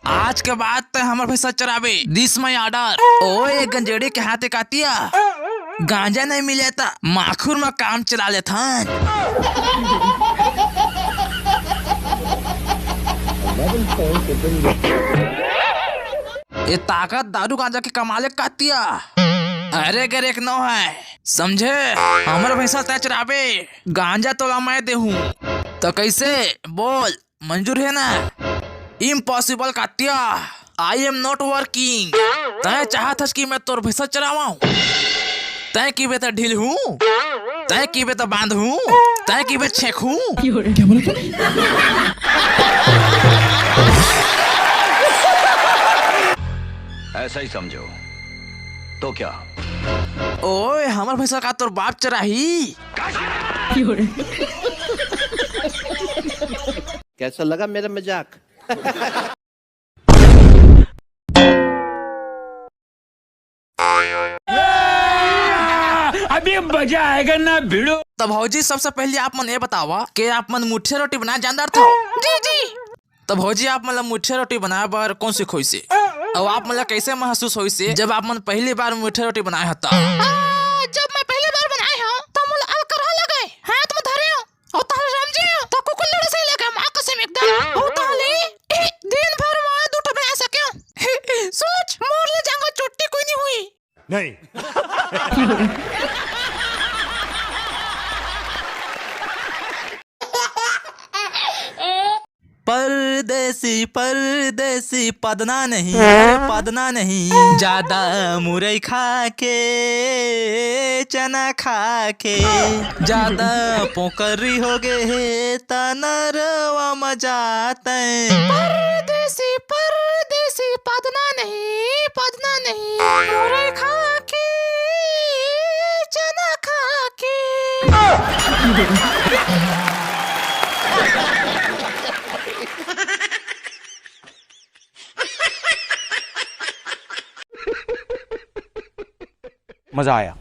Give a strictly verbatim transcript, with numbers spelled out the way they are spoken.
आज के बाद तैं हमर भैंसा चराबे, this my order। ओए गंजेड़ी के हाथे कातिया, गांजा नहीं मिले त माखुर म काम चला लेथन। ए ताकत दारू गांजा के कमाले कातिया। अरे गे रेख नोहे, समझे? हमर भैंसा तैं चराबे, गांजा तोला मैं देहूं। त कैसे? बोल, मंजूर हे ना? Impossible Katya, I am not working। तैं चाहत हस कि मैं तोर भैंसा चरावंव? तैं किबे त ढील हूं, तैं किबे त बांध हूं, तैं किबे छेक हूं। ऐसा ही समझो तो क्या? ओए, हमर भैंसा का तोर बाप चराही? कैसा लगा मेरा मजाक? अभी मजा आएगा ना भिड़ो। त भौजी, सबसे पहले आप मन ये बतावा कि आप मन मुठिया रोटी बनाए जानत हव? जी, जी। त भौजी, आप मन ला मुठिया रोटी बनाए बर कौन सिखोइसे? अउ आप मन ला कैसे महसूस होइसे, जब आप मन पहली बार मुठिया रोटी बनाए हव त? आ, जब मैं पहली बार बनाए हव, त मोला अलकरहा लगे, हाथ में धरे हव, अउ ताहले राम जी, त कुकुर लड़े से लगे, माँ कसम एकदम। अउ ताहले, ए, दिन भर में दू ठो बना सके हव। सोच, मोर ले जांगा चोटी कोई नहीं हुई। नहीं। परदेसी, परदेसी, पदना नहीं, अरे पदना नहीं। ज्यादा मुरई खा के, चना खा के, ज्यादा पोकरी हो गे हे, त नरवा म जाते। परदेसी, परदेसी, पदना नहीं, पदना नहीं। मुरई खा के, चना खा के। मजा आया।